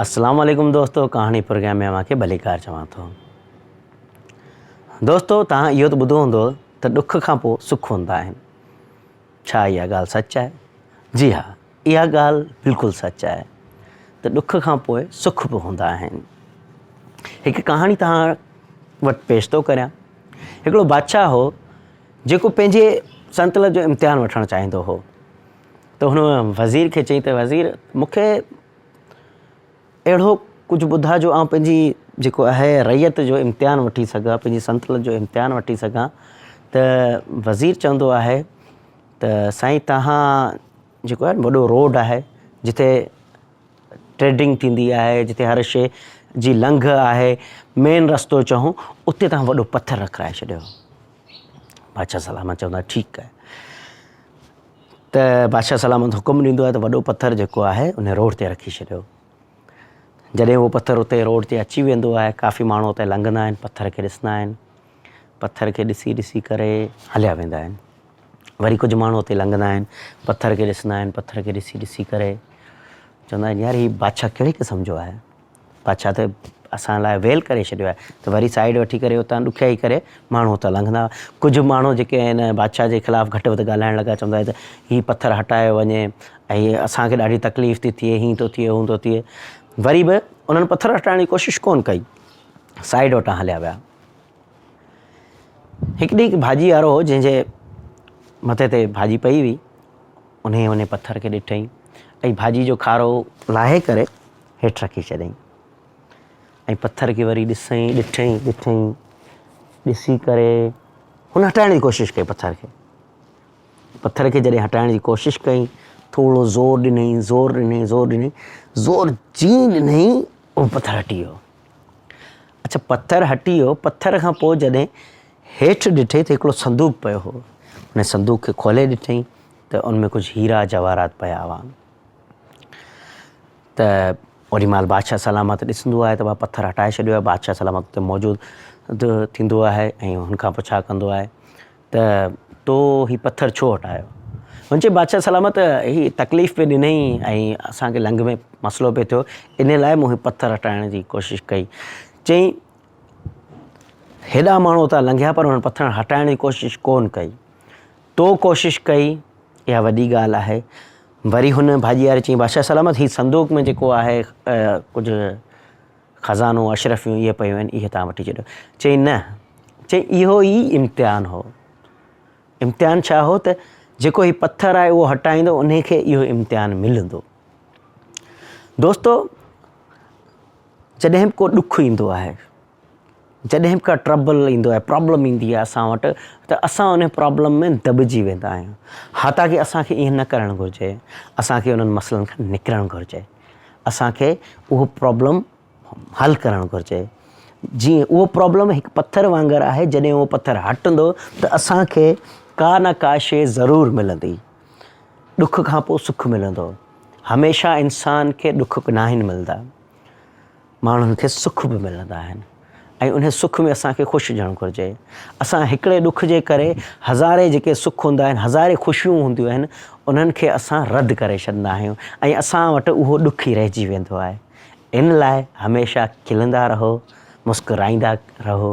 اسلام عليڪم دوستو ڪهاڻي پروگرام ۾ اوهان کي ڀليڪار چوان ٿو. دوستو توهان اهو ته ٻڌو هوندو ته ڏک کان پوء سک هوندا آهن. ڇا اها ڳالهه سچ آهي؟ جي ها اها ڳالهه بلڪل سچ آهي ته ڏک کان پوء سک به هوندا آهن. هڪ ڪهاڻي توهان وٽ پيش ٿو ڪريان. هڪڙو بادشاهه هو جيڪو پنهنجي سنتلت جو امتحان وٺڻ چاهيندو هو ته هن وزير کي چيائين ته وزير مون کي اهڙو ڪجهه ٻڌاء جو آئون پنهنجي جيڪو آهي رعيت جو امتحان وٺي سگهان پنهنجي سنتلت جو امتحان وٺي سگهان ته وزير چوندو آهي ته سائين توهان جيڪو آهي وڏو روڊ آهي جتي ٽريڊنگ ٿيندي آهي جتي هر شيء جي لنگهه آهي مين رستو چئون اتي توهان وڏو پٿر رکرائي ڇڏيو بادشاهه سلامت چوندو آهي ٺيڪ آهي ته بادشاهه سلامت حڪم ڏيندو آهي ته وڏو پٿر جيڪو آهي ان روڊ تي رکي ڇڏيو جڏهن اهو پٿر اتي روڊ تي اچي ويندو آهي ڪافي ماڻهو اتي لنگهندا آهن پٿر کي ڏسندا آهن پٿر کي ڏسي ڏسي ڪري هليا ويندا آهن وري ڪجهه ماڻهو اتي لنگهندا آهن پٿر کي ڏسندا آهن پٿر کي ڏسي ڏسي ڪري چوندا آهن يار هي بادشاهه ڪهڙي قسم جو آهي بادشاهه ته اسان لاء ويل ڪري ڇڏيو آهي ته وري سائيڊ وٺي ڪري اتان ڏکيائي ڪري ماڻهو اتان لنگهندا هئا. ڪجهه ماڻهو جيڪي آهن بادشاهه جي خلاف گهٽ وڌ ڳالهائڻ لڳا چوندا هئا ته هي پٿر هٽايو وڃي ۽ اسان کي ڏاڍي تڪليف ٿي ٿئي هين ٿو ٿئي هون ٿو ٿئي وري به انهن پٿر هٽائڻ جي ڪوشش ڪونه ڪئي سائيڊ وٽان هليا ويا. هڪ ڏينهن هڪ ڀاڄي وارو هو جنهن جي مٿي تي ڀاڄي پئي هئي انهيء انهيء پٿر کي ڏٺئين ۽ ڀاڄي جو کارو لاهي ڪري هيٺ رکي ڇڏيائين ۽ پٿر کي وري ڏسئين، ڏٺئين، ڏٺئين، ڏسي ڪري هن هٽائڻ جي ڪوشش ڪئي پٿر کي. پٿر کي جڏهن هٽائڻ جي ڪوشش ڪئي، ٿورو زور ڏنائين، زور ڏنائين، زور ڏنائين، زور جيئن ڏنائين اهو پٿر هٽي ويو. اڇا پٿر هٽي ويو، پٿر کان پوء جڏهن هيٺ ڏٺئي ته هڪڙو صندوق پيو هو. ان صندوق کي کولي ڏٺئين ته ان ۾ ڪجهه هيرا جواهرات پيا هئا. ته اوڏي مهل بادشاهه سلامت ڏسندو آهي ته پٿر هٽائي ڇڏيو آهي. بادشاهه سلامت اتي موجود ٿيندو آهي ۽ هن کان پڇا ڪندو آهي ته تو هي پٿر ڇو هٽايو؟ هن چيو بادشاهه سلامت هي تڪليف پئي ڏنئي ۽ اسان کي لنگهه ۾ مسئلو پئي ٿيو ان لاء مون هي پٿر هٽائڻ جي ڪوشش ڪئي. چيائين هيڏا ماڻهو اتان لنگهيا پر انهن پٿر هٽائڻ جي ڪوشش ڪونه ڪئي. تو ڪوشش ڪئي اها وڏي ڳالهه آهي. وري هن ڀاڄي واري چيائين بادشاهه سلامت هي صندوق ۾ جيڪو آهي ڪجهه خزانو اشرفيون اهي پيون آهن اهي تان وٺي ڇڏيو. چيائين نه. چيائين اهو ئي امتحان هو. امتحان ڇا هو ته جيڪو هي پٿر آهي اهو هٽائيندو انهي کي اهو امتحان ملندو. دوستو جڏهن به ڪو ڏک ايندو آهي، جڏهن به ڪا ٽربل ايندو آهي، پرابلم ايندي آهي اسان وٽ ته اسان ان پرابلم ۾ دٻجي ويندا آهيون. حتيٰ ڪه اسان کي ائين نه ڪرڻ گهرجي، اسان کي انهن مسئلن کان نڪرڻ گهرجي، اسان کي اهو پرابلم حل ڪرڻ گهرجي. جيئن اهو پرابلم هڪ پٿر وانگر آهي، جڏهن اهو پٿر هٽندو ته اسان کي ڪا نه ڪا شيء ضرور ملندي. ڏک کان پوء سک ملندو. هميشه انسان کي ڏک ناهن ملندا. ماڻهن کي سک به ملندا آهن ۽ انهي سک ۾ اسان کي خوش هجڻ گهرجي. اسان هڪڙي ڏک جي ڪري هزارين جيڪي سک هوندا آهن، هزارين خوشيون هونديون آهن، انهن کي اسان رد ڪري ڇڏندا آهيون ۽ اسان وٽ اهو ڏک ئي رهجي ويندو آهي. ان لاء هميشه کلندا رهو، مسڪرائيندا رهو.